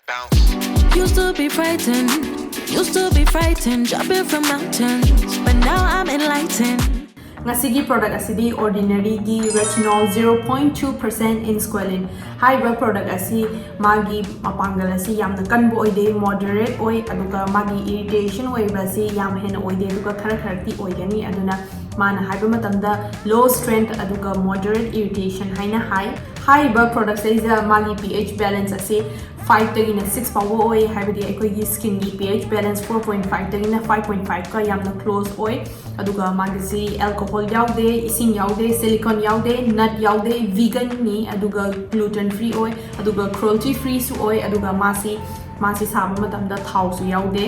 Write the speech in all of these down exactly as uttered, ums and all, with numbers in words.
Used to be frightened, used to be frightened, jumping from mountains, but now I'm enlightened. ꯉꯁꯤꯒꯤ product ꯑꯁꯤꯗꯤ Ordinary ꯒꯤ Retinol zero point two percent Inquilin ꯍꯥꯏꯔꯤꯕ product ꯑꯁꯤ ꯃꯥꯒꯤ ꯃꯄꯥꯡꯒꯜ ꯑꯁꯤ ꯌꯥꯝꯅ ꯀꯟꯕ ꯑꯣꯏꯗꯦ, moderate ꯑꯣꯏ, ꯑꯗꯨꯒ ꯃꯥꯒꯤ irritation ꯑꯣꯏꯕ ꯑꯁꯤ ꯌꯥꯝ ꯍꯦꯟꯅ ꯑꯣꯏꯗꯦ, ꯑꯗꯨꯒ ꯈꯔ ꯈꯔꯗꯤ ꯑꯣꯏꯒꯅꯤ꯫ ꯑꯗꯨꯅ ꯃꯥꯅ ꯍꯥꯏꯕ ꯃꯇꯝꯗ low strength ꯑꯗꯨꯒ moderate irritation ꯍꯥꯏꯅ ꯍꯥꯏ꯫ ꯍꯥꯏꯔꯤꯕ product ꯁꯤꯗꯩꯁꯤꯗ ꯃꯥꯒꯤ P H balance ꯑꯁꯤ five ꯇꯒꯤꯅ six ꯐꯥꯎꯕ ꯑꯣꯏ, ꯍꯥꯏꯕꯗꯤ ꯑꯩꯈꯣꯏꯒꯤ skin ꯒꯤ P H balance four point five ꯇꯒꯤꯅ five point five ꯀ ꯌꯥꯝꯅ close ꯑꯣꯏ꯫ ꯑꯗꯨꯒ ꯃꯥꯒꯤꯁꯤ alcohol ꯌꯥꯎꯗꯦ, ꯏꯁꯤꯡ ꯌꯥꯎꯗꯦ, silicone ꯌꯥꯎꯗꯦ, nut ꯌꯥꯎꯗꯦ, vegan ꯅꯤ, ꯑꯗꯨꯒ gluten free ꯑꯣꯏ, ꯑꯗꯨꯒ cruelty free ꯁꯨ ꯑꯣꯏ꯫ ꯑꯗꯨꯒ ꯃꯥꯁꯤ ꯃꯥꯁꯤ ꯁꯥꯕ ꯃꯇꯝꯗ ꯊꯥꯎꯁꯨ ꯌꯥꯎꯗꯦ꯫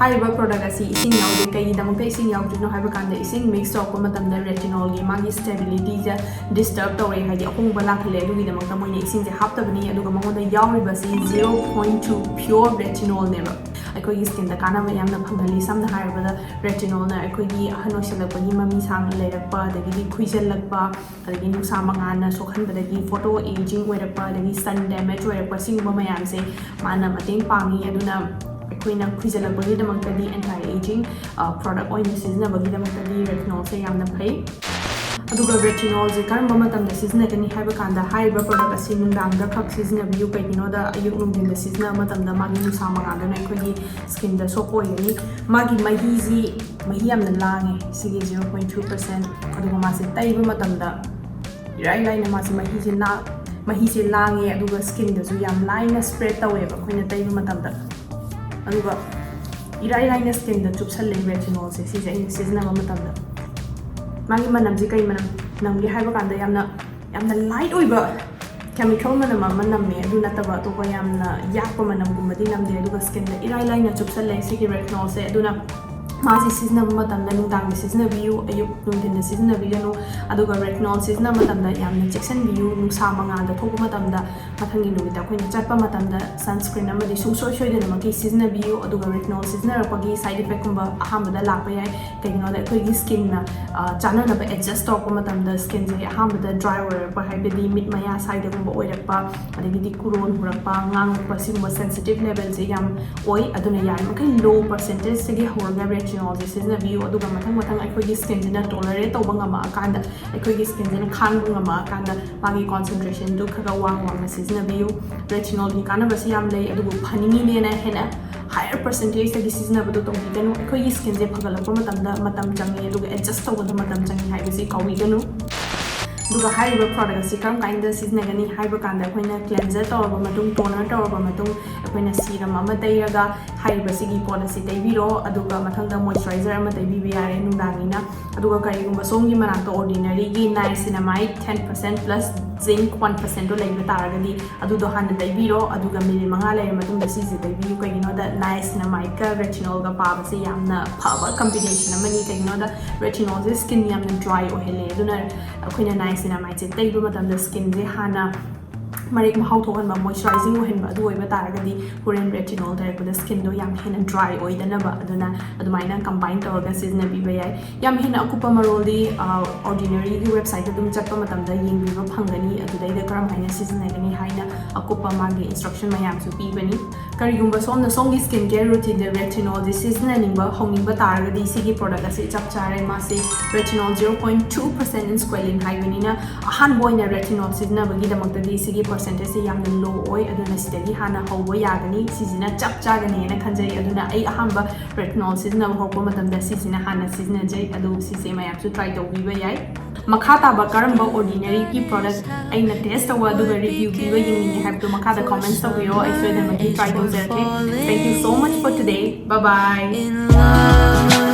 ꯍꯥꯏꯔꯤꯕ product ꯑꯁꯤ ꯏꯁꯤꯡ ꯌꯥꯎꯗꯦ꯫ ꯀꯩꯒꯤꯗꯃꯛꯇ ꯏꯁꯤꯡ ꯌꯥꯎꯗ꯭ꯔꯤꯅꯣ ꯍꯥꯏꯕ ꯀꯥꯟꯗ, ꯏꯁꯤꯡ mix ꯇꯧꯔꯛꯄ ꯃꯇꯝꯗ retinol ꯒꯤ ꯃꯥꯒꯤ stability ꯁꯦ disturb ꯇꯧꯔꯦ, ꯍꯥꯏꯗꯤ ꯑꯍꯣꯡꯕ ꯂꯥꯛꯍꯜꯂꯦ꯫ ꯑꯗꯨꯒꯤꯗꯃꯛꯇ ꯃꯣꯏꯅ ꯏꯁꯤꯡꯁꯦ ꯍꯥꯞꯇꯕꯅꯤ꯫ ꯑꯗꯨꯒ ꯃꯉꯣꯟꯗ ꯌꯥꯎꯔꯤꯕꯁꯤ zero point two pure retinol ꯅꯦꯕ꯫ ꯑꯩꯈꯣꯏꯒꯤ skin ꯗ ꯀꯥꯟꯅꯕ ꯌꯥꯝꯅ ꯐꯪꯍꯜꯂꯤ꯫ ꯁꯝꯅ ꯍꯥꯏꯔꯕꯗ, retinol ꯅ ꯑꯩꯈꯣꯏꯒꯤ ꯑꯍꯟ ꯑꯣꯏꯁꯜꯂꯛꯄꯒꯤ ꯃꯃꯤ ꯁꯥꯡꯅ ꯂꯩꯔꯛꯄ, ꯑꯗꯒꯤꯗꯤ ꯈꯨꯏꯖꯜꯂꯛꯄ, ꯑꯗꯒꯤ ꯅꯨꯡꯁꯥ ꯃꯉꯥꯜꯅ ꯁꯣꯛꯍꯟꯕꯗꯒꯤ photo aging ꯑꯣꯏꯔꯛꯄ, ꯑꯗꯒꯤ sun damage ꯑꯣꯏꯔꯛꯄ, ꯁꯤꯒꯨꯝꯕ ꯃꯌꯥꯝꯁꯦ ꯃꯥꯅ ꯃꯇꯦꯡ ꯄꯥꯡꯉꯤ꯫ ꯑꯗꯨꯅ ꯑꯩꯈꯣꯏꯅ ꯈꯨꯏꯖꯜꯂꯛꯄꯒꯤꯗꯃꯛꯇꯗꯤ anti aging product ꯑꯣꯏꯅ ꯁꯤꯖꯤꯟꯅꯕꯒꯤꯗꯃꯛꯇꯗꯤ retinol ꯁꯦ ꯌꯥꯝꯅ ꯐꯩ꯫ ꯑꯗꯨꯒ retinol ꯁꯦ ꯀꯔꯝꯕ ꯃꯇꯝꯗ ꯁꯤꯖꯤꯟꯅꯒꯅꯤ ꯍꯥꯏꯕ ꯀꯥꯟꯗ, ꯍꯥꯏꯔꯤꯕ product ꯑꯁꯤ ꯅꯨꯡꯗꯥꯡꯗ ꯈꯛ ꯁꯤꯖꯤꯟꯅꯕꯤꯌꯨ꯫ ꯀꯩꯒꯤꯅꯣꯗ, ꯑꯌꯨꯛ ꯅꯨꯡꯊꯤꯟꯗ ꯁꯤꯖꯤꯟꯅꯕ ꯃꯇꯝꯗ ꯃꯥꯒꯤ ꯅꯨꯡꯁꯥ ꯃꯉꯥꯜꯗꯨꯅ ꯑꯩꯈꯣꯏꯒꯤ skin ꯗ ꯁꯣꯛꯄ ꯑꯣꯏꯒꯅꯤ꯫ ꯃꯥꯒꯤ ꯃꯍꯤꯁꯤ, ꯃꯍꯤ ꯌꯥꯝꯅ ꯂꯥꯡꯉꯦ ꯁꯤꯒꯤ zero point two percent꯫ ꯑꯗꯨꯒ ꯃꯥꯁꯦ ꯇꯩꯕ ꯃꯇꯝꯗ ꯏꯔꯥꯏ ꯂꯥꯏꯅ ꯃꯥꯁꯦ ꯃꯍꯤꯁꯦ ꯅꯥ-, ꯃꯍꯤꯁꯦ ꯂꯥꯡꯉꯦ, ꯑꯗꯨꯒ skin ꯗꯁꯨ ꯌꯥꯝ ꯂꯥꯏꯅ spread ꯇꯧꯋꯦꯕ ꯑꯩꯈꯣꯏꯅ ꯇꯩꯕ ꯃꯇꯝꯗ꯫ ꯑꯗꯨꯒ ꯏꯔꯥꯏ ꯂꯥꯏꯅ skin ꯗ ꯆꯨꯞꯁꯜꯂꯦ retinol ꯁꯦ, ꯁꯤꯁꯦ ꯑꯩꯅ ꯁꯤꯖꯤꯟꯅꯕ ꯃꯇꯝꯗ꯫ ꯃꯥꯒꯤ ꯃꯅꯝꯁꯦ ꯀꯩ ꯃꯅꯝ ꯅꯝꯒꯦ ꯍꯥꯏꯕ ꯀꯥꯟꯗ, ꯌꯥꯝꯅ, ꯌꯥꯝꯅ light ꯑꯣꯏꯕ chemical ꯃꯅꯝ ꯑꯃ ꯅꯝꯃꯦ꯫ ꯑꯗꯨ ꯅꯠꯇꯕ ꯑꯇꯣꯞꯄ ꯌꯥꯝꯅ ꯌꯥꯛꯄ ꯃꯅꯝꯒꯨꯝꯕꯗꯤ ꯅꯝꯗꯦ꯫ ꯑꯗꯨꯒ skin ꯗ ꯏꯔꯥꯏ ꯂꯥꯏꯅ ꯆꯨꯞꯁꯜꯂꯦ ꯁꯤꯒꯤ retinol ꯁꯦ꯫ ꯑꯗꯨꯅ ꯃꯥꯁꯤ ꯁꯤꯖꯤꯟꯅꯕ ꯃꯇꯝꯗ ꯅꯨꯡꯗꯥꯡꯗ ꯁꯤꯖꯤꯟꯅꯕꯤꯌꯨ, ꯑꯌꯨꯛ ꯅꯨꯡꯊꯤꯟꯗ ꯁꯤꯖꯤꯟꯅꯕꯤꯒꯅꯨ꯫ ꯑꯗꯨꯒ retinol ꯁꯤꯖꯤꯟꯅꯕ ꯃꯇꯝꯗ ꯌꯥꯝꯅ ꯆꯦꯛꯁꯤꯟꯕꯤꯌꯨ, ꯅꯨꯡꯁꯥ ꯃꯉꯥꯜꯗ ꯊꯣꯛꯄ ꯃꯇꯝꯗ, ꯃꯊꯪꯒꯤ ꯅꯨꯃꯤꯠꯇ ꯑꯩꯈꯣꯏꯅ ꯆꯠꯄ ꯃꯇꯝꯗ sunscreen ꯑꯃꯗꯤ ꯁꯨꯡꯁꯣꯏ ꯁꯣꯏꯗꯅꯃꯛꯀꯤ ꯁꯤꯖꯤꯟꯅꯕꯤꯌꯨ꯫ ꯑꯗꯨꯒ retinol ꯁꯤꯖꯤꯟꯅꯔꯛꯄꯒꯤ side effect ꯀꯨꯝꯕ ꯑꯍꯥꯟꯕꯗ ꯂꯥꯛꯄ ꯌꯥꯏ꯫ ꯀꯩꯒꯤꯅꯣꯗ ꯑꯩꯈꯣꯏꯒꯤ skin ꯅ, ꯑ, ꯆꯥꯅꯅꯕ adjust ꯇꯧꯔꯛꯄ ꯃꯇꯝꯗ skin ꯁꯦ ꯑꯍꯥꯟꯕꯗ dry ꯑꯣꯏꯔꯛꯄ, ꯍꯥꯏꯕꯗꯤ ꯃꯤꯠ ꯃꯌꯥ ꯁ꯭ꯋꯥꯏꯗꯒꯨꯝꯕ ꯑꯣꯏꯔꯛꯄ, ꯑꯗꯒꯤꯗꯤ ꯀꯨꯔꯣꯟ ꯍꯨꯔꯛꯄ, ꯉꯥꯡꯉꯛꯄ, ꯁꯤꯒꯨꯝꯕ sensitive level ꯁꯦ ꯌꯥꯝ ꯑꯣꯏ꯫ ꯑꯗꯨꯅ ꯌꯥꯔꯤꯃꯈꯩ low percentage ꯇꯒꯤ ꯍꯧꯔꯒ retinol ꯁꯦ ꯁꯤꯖꯤꯟꯅꯕꯤꯌꯨ꯫ ꯑꯗꯨꯒ ꯃꯊꯪ ꯃꯊꯪ ꯑꯩꯈꯣꯏꯒꯤ skin ꯁꯤꯅ tolerate ꯇꯧꯕ ꯉꯝꯃꯛꯑꯀꯥꯟꯗ, ꯑꯩꯈꯣꯏꯒꯤ skin ꯁꯤꯅ ꯈꯥꯡꯕ ꯉꯝꯃꯛꯑꯀꯥꯟꯗ ꯃꯥꯒꯤ concentration ꯗꯨ ꯈꯔ ꯋꯥꯡ ꯋꯥꯡꯅ ꯁꯤꯖꯤꯟꯅꯕꯤꯌꯨ꯫ Retinol ꯒꯤ ꯀꯥꯟꯅꯕꯁꯤ ꯌꯥꯝ ꯂꯩ, ꯑꯗꯨꯕꯨ ꯐꯅꯤꯡꯉꯤꯅꯦꯅ ꯍꯦꯟꯅ higher percentage ꯇꯒꯤ ꯁꯤꯖꯤꯟꯅꯕꯗꯨ ꯇꯧꯕꯤꯒꯅꯨ꯫ ꯑꯩꯈꯣꯏꯒꯤ skin ꯁꯦ ꯐꯒꯠꯂꯛꯄ ꯃꯇꯝꯗ ꯃꯇꯝ ꯆꯪꯉꯤ, ꯑꯗꯨꯒ adjust ꯇꯧꯕꯗ ꯃꯇꯝ ꯆꯪꯉꯤ ꯍꯥꯏꯕꯁꯤ ꯀꯥꯎꯕꯤꯒꯅꯨ꯫ ꯑꯗꯨꯒ ꯍꯥꯏꯔꯤꯕ product ꯑꯁꯤ ꯀꯔꯝ ꯀꯥꯟꯗ ꯁꯤꯖꯤꯟꯅꯒꯅꯤ ꯍꯥꯏꯕ ꯀꯥꯟꯗ, ꯑꯩꯈꯣꯏꯅ cleanser ꯇꯧꯔꯕ ꯃꯇꯨꯡ, toner ꯇꯧꯔꯕ ꯃꯇꯨꯡ, ꯑꯩꯈꯣꯏꯅ serum ꯑꯃ ꯇꯩꯔꯒ ꯍꯥꯏꯔꯤꯕꯁꯤꯒꯤ ꯄꯣꯠ ꯑꯁꯤ ꯇꯩꯕꯤꯔꯣ꯫ ꯑꯗꯨꯒ ꯃꯊꯪꯗ moisturizer ꯑꯃ ꯇꯩꯕꯤꯕ ꯌꯥꯔꯦ ꯅꯨꯡꯗꯥꯡꯅꯤꯅ꯫ ꯑꯗꯨꯒ ꯀꯔꯤꯒꯨꯝꯕ ꯁꯣꯝꯒꯤ ꯃꯅꯥꯛꯇ Ordinary ꯒꯤ niacinamide ten percent plus zinc one percent ꯗꯣ ꯂꯩꯕ ꯇꯥꯔꯒꯗꯤ, ꯑꯗꯨꯗꯣ ꯍꯥꯟꯅ ꯇꯩꯕꯤꯔꯣ꯫ ꯑꯗꯨꯒ ꯃꯤꯅꯤꯠ ꯃꯉꯥ ꯂꯩꯔ ꯃꯇꯨꯡꯗ ꯁꯤꯁꯦ ꯇꯩꯕꯤꯌꯨ꯫ ꯀꯩꯒꯤꯅꯣꯗ niacinamide ꯀ retinol ꯒ ꯄꯥꯕꯁꯦ ꯌꯥꯝꯅ ꯐꯕ combination ꯑꯃꯅꯤ꯫ ꯀꯩꯒꯤꯅꯣꯗ retinol ꯁꯦ skin ꯌꯥꯝꯅ dry ꯑꯣꯏꯍꯜꯂꯦ꯫ ꯑꯗꯨꯅ ꯑꯩꯈꯣꯏꯅ niacinamide ꯁꯦ ꯇꯩꯕ ꯃꯇꯝꯗ skin ꯁꯦ ꯍꯥꯟꯅ ꯃꯔꯦꯛ ꯃꯍꯥꯎ ꯊꯣꯛꯍꯟꯕ, moisturizing ꯑꯣꯏꯍꯟꯕ, ꯑꯗꯨ ꯑꯣꯏꯕ ꯇꯥꯔꯒꯗꯤ ꯍꯣꯔꯦꯟ retinol ꯇꯩꯔꯛꯄꯗ skin ꯗꯣ ꯌꯥꯝ ꯍꯦꯟꯅ dry ꯑꯣꯏꯗꯅꯕ꯫ ꯑꯗꯨꯅ ꯑꯗꯨꯃꯥꯏꯅ combine ꯇꯧꯔꯒ ꯁꯤꯖꯤꯟꯅꯕꯤꯕ ꯌꯥꯏ꯫ ꯌꯥꯝ ꯍꯦꯟꯅ ꯑꯀꯨꯞꯄ ꯃꯔꯣꯜꯗꯤ, ꯑ, Ordinary ꯒꯤ website ꯇ ꯑꯗꯨꯝ ꯆꯠꯄ ꯃꯇꯝꯗ ꯌꯦꯡꯕꯤꯕ ꯐꯪꯒꯅꯤ꯫ ꯑꯗꯨꯗꯩꯗ ꯀꯔꯝ ꯍꯥꯏꯅ ꯁꯤꯖꯤꯟꯅꯒꯅꯤ ꯍꯥꯏꯅ ꯑꯀꯨꯞꯄ ꯃꯥꯒꯤ instruction ꯃꯌꯥꯝꯁꯨ ꯄꯤꯕꯅꯤ꯫ ꯀꯔꯤꯒꯨꯝꯕ ꯁꯣꯝꯅ ꯁꯣꯝꯒꯤ skin care routine ꯗ retinol ꯁꯤ ꯁꯤꯖꯤꯟꯅꯅꯤꯡꯕ, ꯍꯧꯅꯤꯡꯕ ꯇꯥꯔꯒꯗꯤ ꯁꯤꯒꯤ product ꯑꯁꯤ ꯆꯞ ꯆꯥꯔꯦ꯫ ꯃꯥꯁꯤ retinol zero point two percent in squalene ꯍꯥꯏꯕꯅꯤꯅ, ꯑꯍꯥꯟꯕ ꯑꯣꯏꯅ retinol ꯁꯤꯖꯤꯟꯅꯕꯒꯤꯗꯃꯛꯇꯗꯤ ꯁꯤꯒꯤ percentage ꯁꯤ ꯌꯥꯝꯅ low ꯑꯣꯏ꯫ ꯑꯗꯨꯅ ꯁꯤꯗꯒꯤ ꯍꯥꯟꯅ ꯍꯧꯕ ꯌꯥꯒꯅꯤ꯫ ꯁꯤꯁꯤꯅ ꯆꯞ ꯆꯥꯒꯅꯤꯅ ꯈꯟꯖꯩ꯫ ꯑꯗꯨꯅ ꯑꯩ ꯑꯍꯥꯟꯕ retinol ꯁꯤꯖꯤꯟꯅꯕ ꯍꯧꯔꯛꯄ ꯃꯇꯝꯗ ꯁꯤꯁꯤꯅ ꯍꯥꯟꯅ ꯁꯤꯖꯤꯟꯅꯖꯩ꯫ ꯑꯗꯨ ꯁꯤꯁꯦ ꯃꯌꯥꯝꯁꯨ try ꯇꯧꯕꯤꯕ ꯌꯥꯏ꯫ ꯃꯈꯥ ꯇꯥꯕ ꯀꯔꯝꯕ Ordinary ꯒꯤ product ꯑꯩꯅ test ꯇꯧꯕ ꯑꯗꯨꯒ review ꯄꯤꯕ ꯌꯦꯡꯅꯤꯡꯉꯤ ꯍꯥꯏꯕꯗꯨ ꯃꯈꯥꯗ comments ꯇꯧꯕꯤꯔꯣ꯫ ꯑꯩ ꯁꯣꯏꯗꯅꯃꯛꯀꯤ try ꯇꯧꯖꯔꯛꯀꯦ꯫ Thank you so much for today. Bye bye.